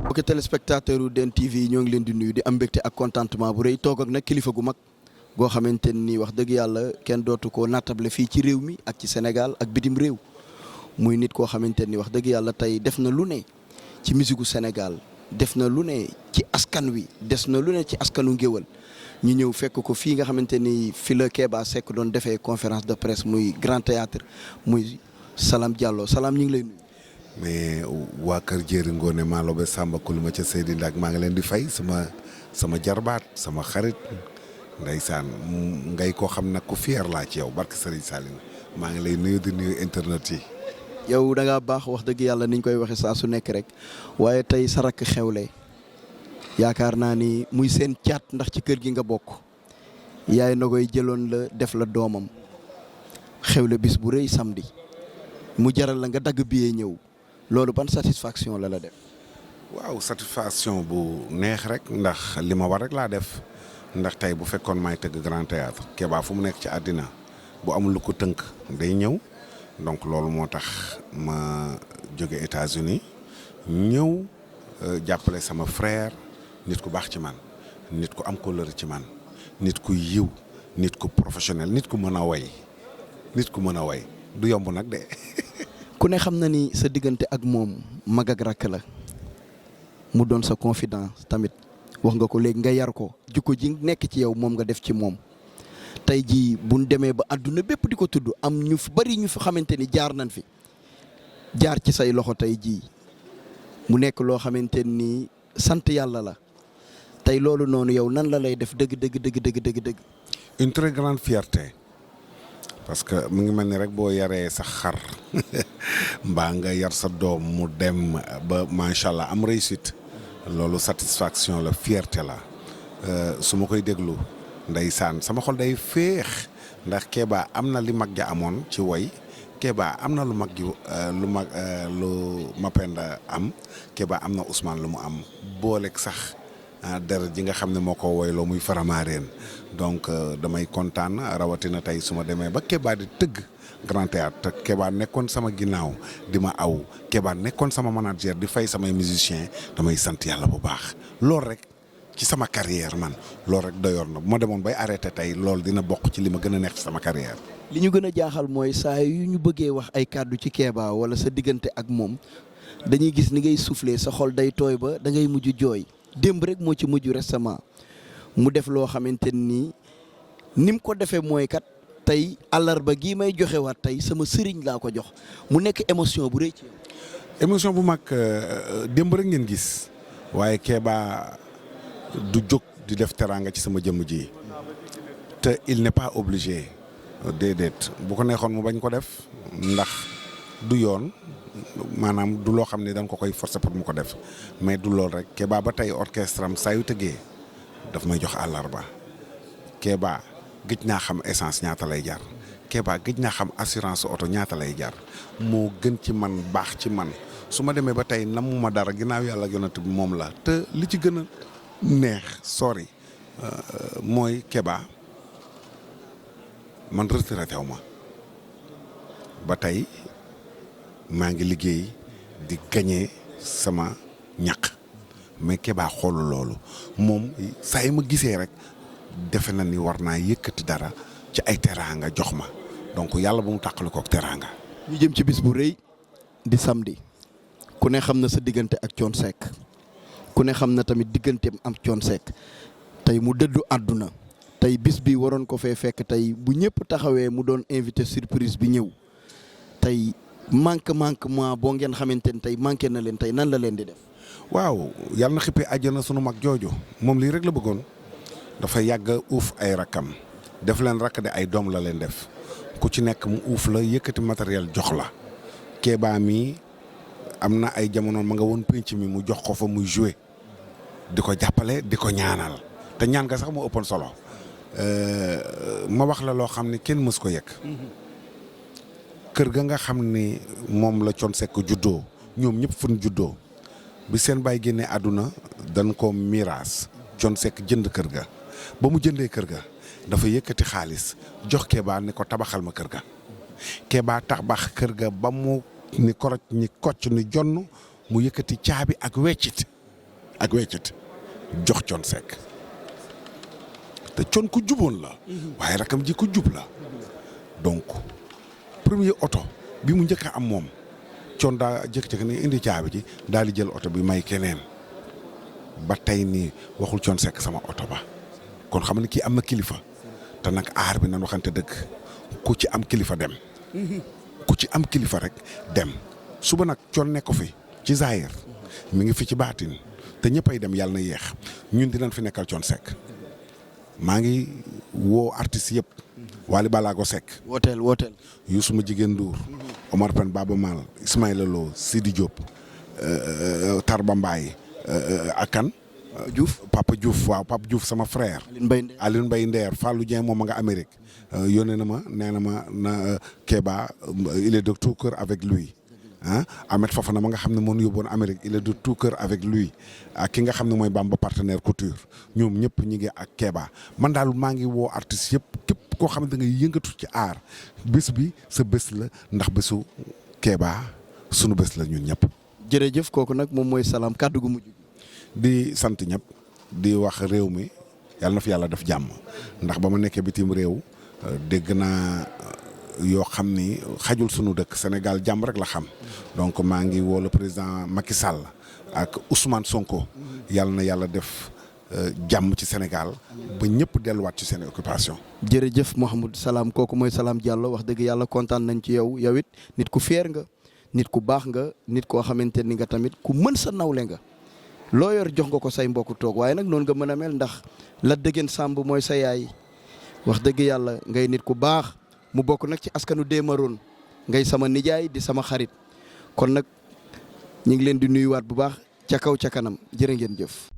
mbokki téléspectateur u Den TV ñoo ngi leen di nuyu di am mbégte ak contentement bu rëy toog ak nag kilifa gu mag goo xamante ni wax dëgg yàlla kenn dootu ko nattable fii ci réew mi ak ci Sénégal ak bitim réew muy nit koo xamante ni wax dëgg yàlla tey def na lu ne ci musique Sénégal def na lu ne ci askan wi des na lu ne ci askanu ngéwal ñu ñëw fekk ko fii nga xamante ni fi la Kéba Seck doon defee conférence de presse muy Grand Théâtre muy Salam Diallo Salam ñu ngi lay nuyu. mais waa kër Jéeri Ngoone Malobe Samba Kuluma ca Seydi Ndak maa ngi leen di fay sama jarbaat sama xarit ndeysaan ngay koo xam nag ku fier laa ci yow barke Serigne Salim maa ngi lay nuyu di nuyu internet yi. yow da ngaa baax wax dëgg yàlla niñ koy waxee saa su nekk rek waaye tey sa rakk xewle yaakaar naa ni muy seen caat ndax ci kër gi nga bokk yaay na koy jëloon la def la doomam xewle bis bu rëy samedi mu jaral la nga dagg billet ñëw loolu ban satisfaction la def. waaw satisfaction bu neex rek ndax li ma war rek laa def ndax tey bu fekkoon may tëgg Grand Théâtre Kéba fu mu nekk ci àddina bu amul lu ko tënk day ñëw donc loolu moo tax ma jóge États-Unis ñëw jàppale sama frère nit ku baax ci man nit ku am couleur ci man nit ku yiw nit ku professionnel nit ku mën a way du yomb nag de. ku ne xam na ni sa diggante ak moom mag ak rakk la mu doon sa confidence tamit wax nga ko léegi nga yar ko jikko ji nekk ci yow moom nga def ci moom tey jii buñ demee ba àdduna bépp di ko tudd am ñu fi bari ñu fi xamante ni jaar nañ fi jaar ci say loxo tey jii mu nekk loo xamante ni sant yàlla la tey loolu noonu yow nan la lay def dëgg. une très grande fierté. parce que mu ngi mel ni rek boo yaree sa xar mbaa nga yar sa doom mu dem ba macha allah am réussite loolu satisfaction la fierté la su ma koy déglu ndeysaan sama xol day féex ndax Kéba am na li mag ja amoon ci woy Kéba am na lu Mapenda am Kéba am na Ousmane lu mu am booleeg sax deret ji nga xam ne moo ko woyloo muy Faramareen donc damay kontaan rawatina tey su ma demee ba Kéba di tëgg Grand Théâtre te Kéba nekkoon sama ginnaaw di ma aw Kéba nekkoon sama manager di fay samay musicien damay sant yàlla bu baax loolu rek ci sama carrière man loolu rek doyoon na bu ma demoon bay arrêté tey loolu dina bokk ci li ma gën a neex ci sama carrière. li ñu gën a jaaxal mooy saa yu ñu bëggee wax ay kàddu ci Kéba wala sa diggante ak moom dañuy gis ni ngay souffler sa xol day tooy ba da ngay mujj jooy démb rek moo ci mujj récemment mu def loo xamante ni mu ko defee mooy kat tey àllarba gii may joxewaat tey sama sëriñ laa ko jox mu nekk émotion bu rëy ci yow. émotion bu mag démb rek ngeen gis waaye Kéba du jóg di def teraanga ci sama jëmm ji te il n'est pas obligé déedéet bu ko neexoon mu bañ ko def ndax du yoon maanaam du loo xam ne dañ ko koy forcer pour mu ko def mais du lool rek Kéba ba tey orchestre am saa yu tëggee daf may jox àllarba Kéba gëj naa xam essence ñaata lay jar Kéba gëj naa xam assurance oto ñaata lay jar moo gën ci man baax ci man su ma demee ba tey namuma dara ginnaaw yàlla ak yonent bi moom la te li ci gën a neex mooy Kéba man retraité wu ma ba tey maa ngi liggéey di gagné sama ñaq mais Kéba xoolu loolu moom saa yi ma gisee rek defe na ni war naa yëkkati dara ci ay teraanga jox ma donc yàlla bu mu tàqali kook teraanga. ñu jëm ci bis bu rëy di samedi ku ne xam na sa diggante ak Thione Seck ku ne xam na tamit digganteem am Thione Seck tey mu dëddu àdduna tey bis bi waroon ko fee fekk tey bu ñëpp taxawee mu doon invité surprise bi ñëw tey manquement boo ngeen xamante ni tey manqué na leen tey nan la leen di def. waaw yàlla na xippee àjjana sunu mag jooju moom lii rek la bëggoon dafa yàgg uuf ay rakkam def leen rakk de ay doom la leen def ku ci nekk mu uuf la yëkkati matériel jox la Kéba mi am na ay jamono ma nga woon pénc mi mu jox ko fa muy joué di ko jàppale di ko ñaanal te ñaan nga sax moo ëppoon solo ma wax la loo xam ne kenn mës ko yëg kër ga nga xam ni moom la Thione Seck juddoo ñoom ñëpp fu ñu juddoo bi seen baay génnee àdduna dañ ko miraas Thione Seck jënd kër ga ba mu jëndee kër ga dafa yëkkati xaalis jox Kéba ni ko tabaxal ma kër ga Kéba tabax kër ga ba mu ni koroj ni kocc ni jonn mu yëkkati caabi ak weccit jox Thione Seck te Thione ku juboon la waaye rakam ji ku jub la donc premier oto bi mu njëkk a am moom Thione daa jëkk-jëkk ni indi caabi ji daal di jël oto bi may keneen ba tey nii waxul Thione Seck sama oto ba kon xam ne kii am na kilifa te nag aar bi nan waxante dëgg ku ci am kilifa dem ku ci am kilifa rek dem suba nag Thione nekk ko fi ci Zahir mi ngi fi ci baatin te ñëppay dem yàlla na yéex ñun dinañ fi nekkal Thione Seck maa ngi woo artistes yëpp Wally Ballago Seck wooteel Youssou ma jigéen Ndour Omar Pène Baba Mal Ismaïla Lo Sidi Diop Tarba Mbaye ak kan Papa Diouf waaw Papa Diouf sama frère Aline Mbaye Nder Fallou Dieng moom ma nga Amérique yónnee na ma nee na ma na Kéba il est de tout cœur avec lui Ahmed Fofana ma nga xam ne moo ñu yóbboon Amérique il est de tout cœur avec lui ak ki nga xam ne mooy Bamba partenaire couture ñoom ñëpp ñi ngi ak Kéba man daal maa ngi woo artistes yëpp képp koo xam ne da ngay yëngatu ci aar bés bi sa bés la ndax bésu Kéba sunu bés la ñun ñëpp. jërëjëf kooku nag moom mooy Salam kàddu gu mujj. di sant ñëpp di wax réew mi yàlla na fi yàlla def jàmm ndax ba ma nekkee bitim réew dégg naa yoo xam ni xajul sunu dëkk Sénégal jàmm rek la xam donc maa ngi woo le président Macky Sall ak Ousmane Sonko yàlla na yàlla def jàmm ci Sénégal ba ñëpp delluwaat ci seen occupation. jërëjëf Mouhamadou Salam kooku mooy Salam Diallo wax dëgg yàlla kontaan nañ ci yow it nit ku fier nga nit ku baax nga nit koo xamante ni nga tamit ku mën sa nawle nga. loo yor jox nga ko say mbokk toog waaye nag noonu nga mën a mel ndax la dëggeen Samb mooy sa yaay wax dëgg yàlla ngay nit ku baax mu bokk nag ci askanu Démaroon ngay sama nijaay di sama xarit kon nag ñu ngi leen di nuyuwaat bu baax ca kaw ca kanam jërë ngeen jëf.